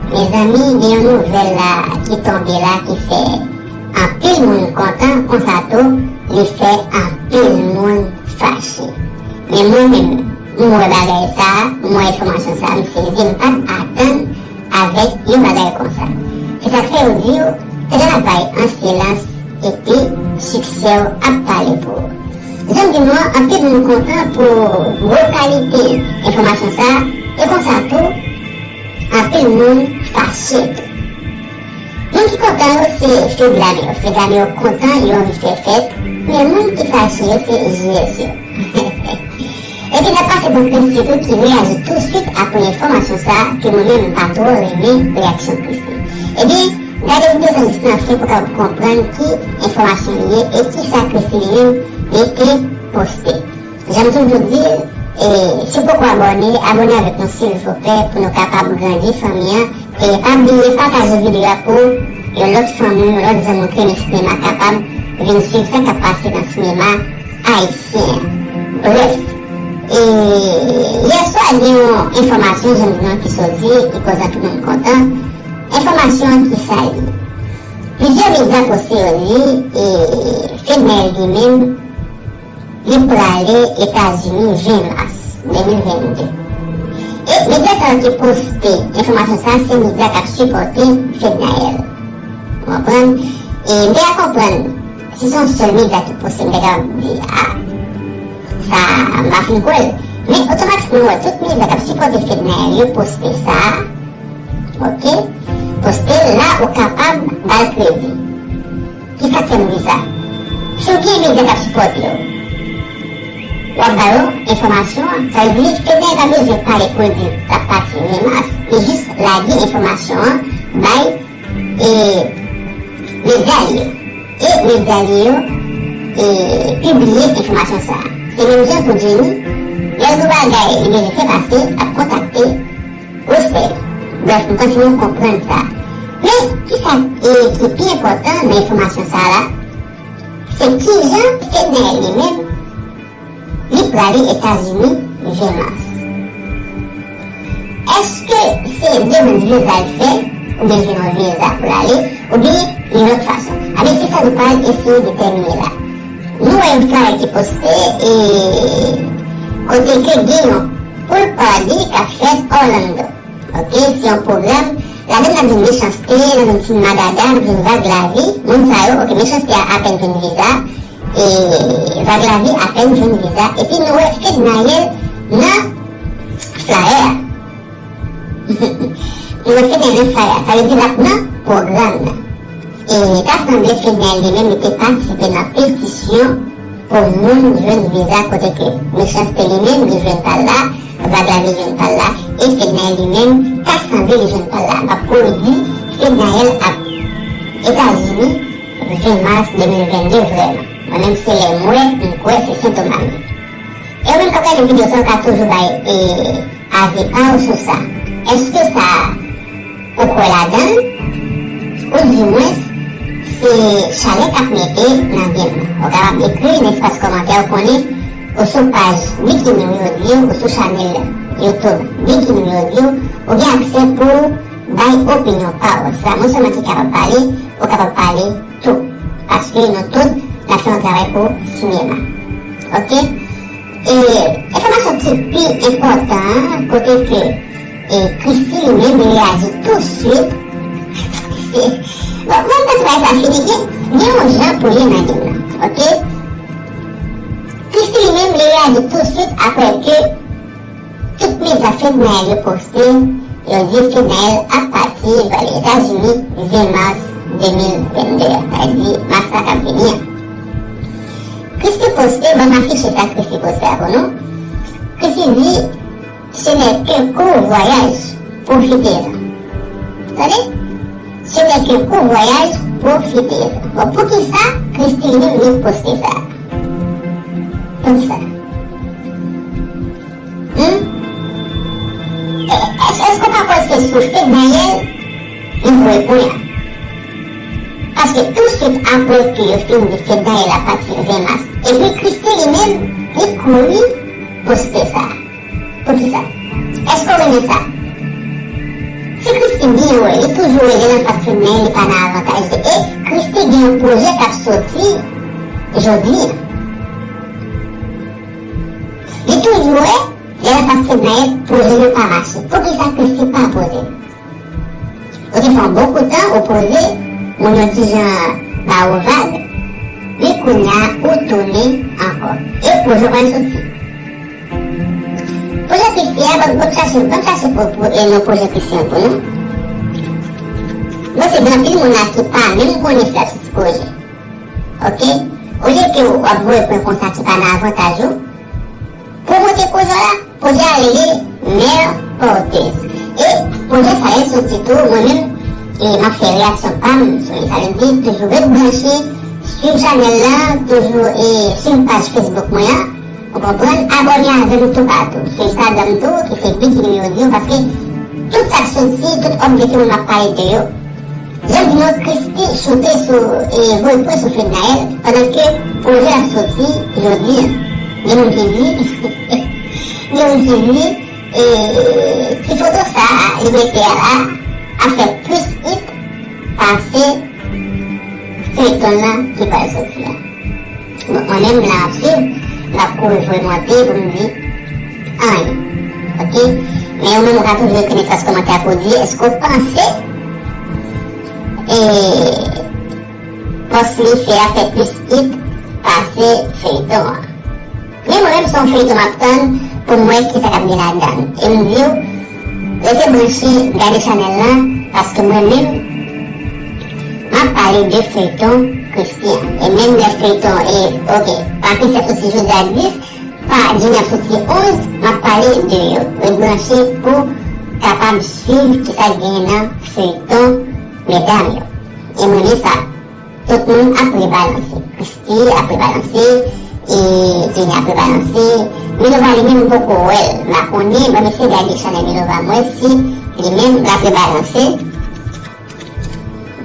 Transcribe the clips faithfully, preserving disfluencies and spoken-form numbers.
Mezanmi, gen yon nouvèl la ki tonbe la ki fè anpil moun kontan, konsa tou, li fè anpil moun fache. Men mwen menm, m wè bagay sa a, m wè enfòmasyon sa a, m sezi, m pa t atann avèk yon bagay konsa. Se sa k fè yo di w, travay an silans epi siksè w ap pale pou ou. Jan m di nou an, anpil moun kontan pou gwo kalite enfòmasyon sa a, e konsa tou, anpil moun fache tou. Moun ki kontan yo se fedlame yo. Fedlame yo kontan, yo anvi fè fèt, men moun ki fache yo se jiyès yo. Epi n ap pase pou Christie tou ki reyaji touswit apre enfòmasyon sa a ke mwen menm m pa twò renmen reyaksyon Christie. Ebyen, gade videyo sa jis nan fen pou w kapab konprann ki enfòmasyon li ye e kisa Christie li menm li te poste. Jan m toujou di l, e, si w poko abòne, abòne avèk nou silvouplè pou nou kapab grandi fanmi an. E pa bliye pataje videyo a pou yon lòt fanmi w, yon lòt zanmi w k renmen sinema kapab vin swiv sa k ap pase nan sinema ayisyen an. Brèf, e, yè swa gen yon enfòmasyon, jan m di nou an, ki soti, ki koz anpil moun kontan. Enfòmasyon an ki sa l ye? Plizyè medya poste yo di, e, Fednaelle li menm, li prale Etazini ven mas de mil venn de. E medya sa yo ki poste enfòmasyon sa a, se medya k ap sipòte Fednaelle. Ou konprann? E m te ka konprann, si se yon sèl medya ki poste, m te ka di, a, sa, m pa fin kwè l. Men otomatikman, w wè tout medya k ap sipòte Fednaelle yo poste sa a, oke? Poste l la, ou kapab ba l kredi. Kisa k fè m di sa? Si w gen medya k ap sipòte w, w ap ba yo enfòmasyon an. Sa vle di, Fednaelle pa bezwen pale pou l di l ap pati ven mas. Li jis lage enfòmasyon an bay, e, medya li yo. E medya li yo, e, pibliye enfòmasyon sa a. Se menm jan pou Jenny, lè l gen bagay li bezwen fè pase, ap kontakte Western. Brèf, m panse nou konprann sa. Men, kisa, e, ki pi enpòtan nan enfòmasyon sa a la, se kijan Fednaelle li menm, li prale Etazini ven mas. Èske se demann viza l fè, oubyen l jwenn yon viza pou l ale, oubyen yon lòt fason? Avèk se sa nou pral eseye detèmine la. Nou wè yon flyer ki poste, e, kote ke gen yon pool party k ap fèt Orlando. Oke, se yon pwogram, ladan l ap jwenn Mechanste, l ap jwenn Team Madada, l ap jwenn Vag Lavi, moun sa yo, oke, Mechanste a apèn jwenn viza, e Vag Lavi apèn jwenn viza, epi nou wè Fednaelle nan flyer a. Nou wè Fednaelle nan flyer a, sa vle di l ap nan pwogram nan. E ta sanble Fednaelle li menm li te patisipe nan petisyon pou moun jwenn viza kote ke Mechanste li menm li jwenn pa l la, Vag Lavi jwenn pa l la, e Fednaelle li menm ta sanble li jwenn pa l la. M ap redi, Fednaelle ap Etazini ven mas de mil venn de vrèman. Mwen menm se lè m wè, m kwè se Sen Toma m ye. E ou menm k ap gade videyo sa, ou ka toujou bay, e, avi pa w sou sa. Èske sa ou kwè ladan l, oudimwens se chalè k ap mete nan game nan? Ou kapab ekri nan espas kòmantè ou konnen, ou sou paj Bikini Audio, ou sou chanèl YouTube Bikini Audio, ou gen aksè pou w bay opinyon pa w. Se pa mwen sèlman ki kapab pale, ou kapab pale tou. Paske nou tout, n ap fè yon travay pou sinema. Oke? E enfòmasyon ki pi enpòtan an, kote ke, e, Christie li menm li reyaji touswit. Bon, mwen panse bagay sa fini, gen, gen yon jan pou ye nan game nan, oke? Christie li menm li reyaji touswit apre ke tout medya Fednaelle yo poste, yo di Fednaelle ap pati pou ale Etazini ven mas de mil venn de, sa vle di mas la k ap vini an. Christie poste, ban m afiche sa Christie poste a pou nou. Christie di, ce n'est que court voyage, profitez-en. Tande? Ce n'est que court voyage, profitez-en. Bon, poukisa Christie li menm li poste sa? Poukisa? Hmm? E, èske, èske w pa kwè se sou Fednaelle li voye pwen an? Paske touswit apre ke yo fin di Fednaelle ap pati ven mas, epi Christie li menm, li kouri poste sa. Poukisa? Èske w renmen sa? Si Christie byen wè, li toujou wè lè l anfas Fednaelle li pa nan avantaj li. E Christie gen yon pwojè k ap soti jodi a. Li toujou wè lè l anfas Fednaelle pwojè li pa mache. Poukisa Christie pa poze? Ou te fè yon bon kout tan, ou poze, moun yon ti jan ba ou vag. Men kounye a, ou tounen ankò. E pwojè w pral soti. Pwojè Christie a, ban m chache, ban m chache pou, pou, e non pwojè Christie an pou nou. Bon, se gen anpil moun la ki pa menm konnen si l ap soti pwojè. Oke? Olye ke w ap voye pwen konsa ki pa nan avantaj ou, pwomote pwojè w la, pwojè a rele Mère Porteuse. E pwojè sa a soti tou, mwen menm, e m ap fè reyaksyon pa m sou li. Sa vle di, toujou ret branche, swiv chanèl la, toujou e swiv paj Facebook mwen an. Ou konprann? Abòne avè m toupatou. Sou Instagram tou, ki se Vicky Nimewo di, paske tout sa k soti, tout update yo, m ap pale de yo. Jan m di nou, Christie choute sou, e voye pwen sou Fednaelle, pandan ke pwojè a soti jodi a. Gen moun ki di, gen moun ki di, e, ti foto sa a, li mete a la, ap fè plis hit pase feyton lan ki pral soti a. Bon, mwen menm, la m ap swiv, m ap kouri voye monte pou m di anyen. Oke? Men ou menm, ou ka toujou ekri nan espas kòmantè pou di, èske w panse, e, pòs li fè a fè plis hit pase feyton an? Men mwen menm, se yon feyton m ap tann pou m wè kisa k ap gen ladan l. E m di w, rete branche, gade chanèl la, paske mwen menm, m ap pale de feyton Christie an. E menm lè feyton, e, oke, pa Christie ap soti jodi a dis, pa Jenny ap soti onz, m ap pale de yo. Ret branche pou kapab swiv kisa k genyen nan feyton medam yo. E m renmen sa. Tout moun ap rebalanse. Christie ap rebalanse, e Jenny ap rebalanse. Milova li menm m poko wè l. M pa konnen, ban m eseye gade chanèl Milova m wè si li menm l ap rebalanse.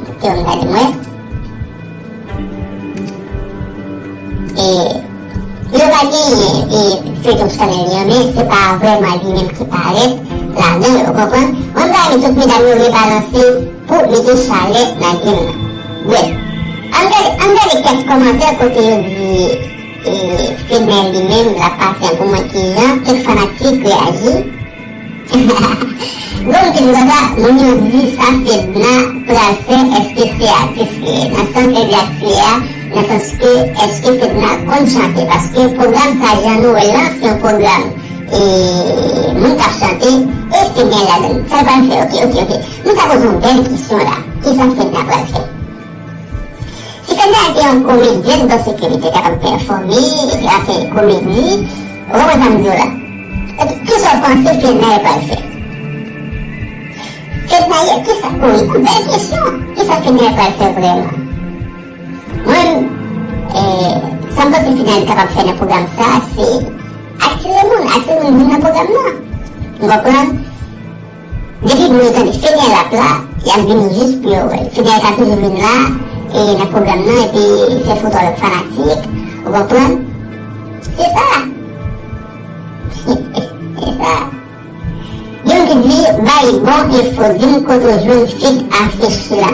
Kite m gade m wè. E Milova genyen, e feyton sou chanèl li an, men se pa vrèman li menm ki parèt ladan l, ou konprann? Mwen m ta renmen tout medam yo rebalanse pou mete chalè nan game nan. Brèf, ann gade, ann gade kèk kòmantè kote yo di, e, Fednaelle li menm, l ap pase an pou mwen kijan kèk fanatik reyaji. Bon, m te di konsa, moun yo di sa Fedna pral fè, èske se atis li ye? Nan sans entèaksyon a, nan sans ke, èske Fedna konn chante? Paske pwogram sa, jan nou wè l lan, se yon pwogram, e, moun k ap chante, e Fedna ladan l. Sa l pral fè? Oke, oke, oke. Nou ta poze yon bèl kesyon la. Kisa Fedna pral fè? Si Fedna te yon komedyèn, m panse ke li te kapab pèfòme, li te ka fè komedi. Ou konprann sa m di w la? Kisa w panse Fedna pral fè? Fedna, kisa, wi, yon bèl kesyon. Kisa Fedna pral fè vrèman? Mwen, e, sa m panse Fedna kapab fè nan pwogram sa, se atire moun, atire moun vin nan pwogram nan. Ou konprann? Depi moun yo tande Fednaelle ap la, y ap vini jis pou yo wè l. Fednaelle ka toujou vin la, e nan pwogram nan, epi fè foto avèk fanatik, ou konprann? Se sa. Se sa. Gen moun ki di, bay bon enfo, di m kote w jwenn feat afich la.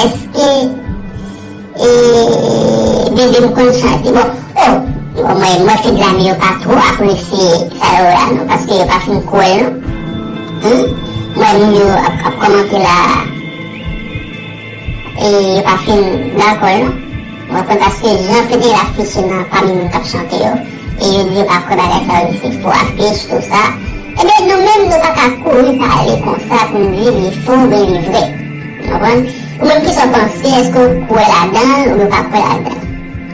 Èske E, Bebe m konn chante. Bon, oh, bon, mwen, mwen, feat la, men yo pa twò apresye sa yo la, non, paske yo pa fin kwè l, non. Hmm? Mwen, moun yo ap, ap kòmante la, e yo pa fin dakò l, non. Mwen konn paske jan Fednaelle afiche nan pami moun k ap chante yo, e yo di yo pa kwè bagay sa yo, se fo afich, tou sa. Ebyen, nou menm, nou pa ka kouri pale konsa pou n di li fo oubyen li vrè. Ou konprann? Ou menm, kisa w panse? Èske w kwè ladan l oubyen w pa kwè ladan l?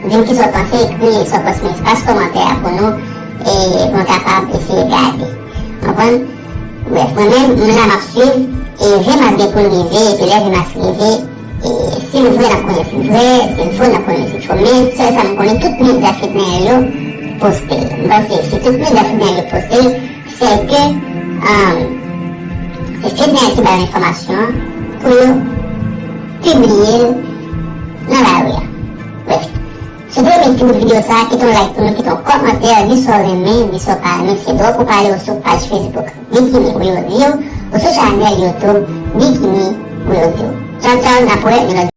Di m kisa w panse, ekri sa w panse nan espas kòmantè a pou nou, e pou n kapab eseye gade. Ou konprann? Brèf, mwen menm, mwen la m ap swiv, e ven mas gen pou l rive, epi lè ven mas rive, e si l vrè, n ap konnen si l vrè, si l fo, n ap konnen si l fo. Men sèl sa m konnen, tout medya Fednaelle yo poste l. M panse, si tout medya Fednaelle yo poste l, se ke, um, se Fednaelle ki bay enfòmasyon an pou yo pibliye l nan lari a. Brèf, si w te renmen ti bout videyo sa a, kite yon like pou nou, kite yon kòmantè, di sa w renmen, di sa w pa renmen, se dwa pou pale w sou paj Facebook Vicky Nimewo di w, Ou sou chanèl YouTube Bikini Audio. Tchaw tchaw, n ap wè yon lòt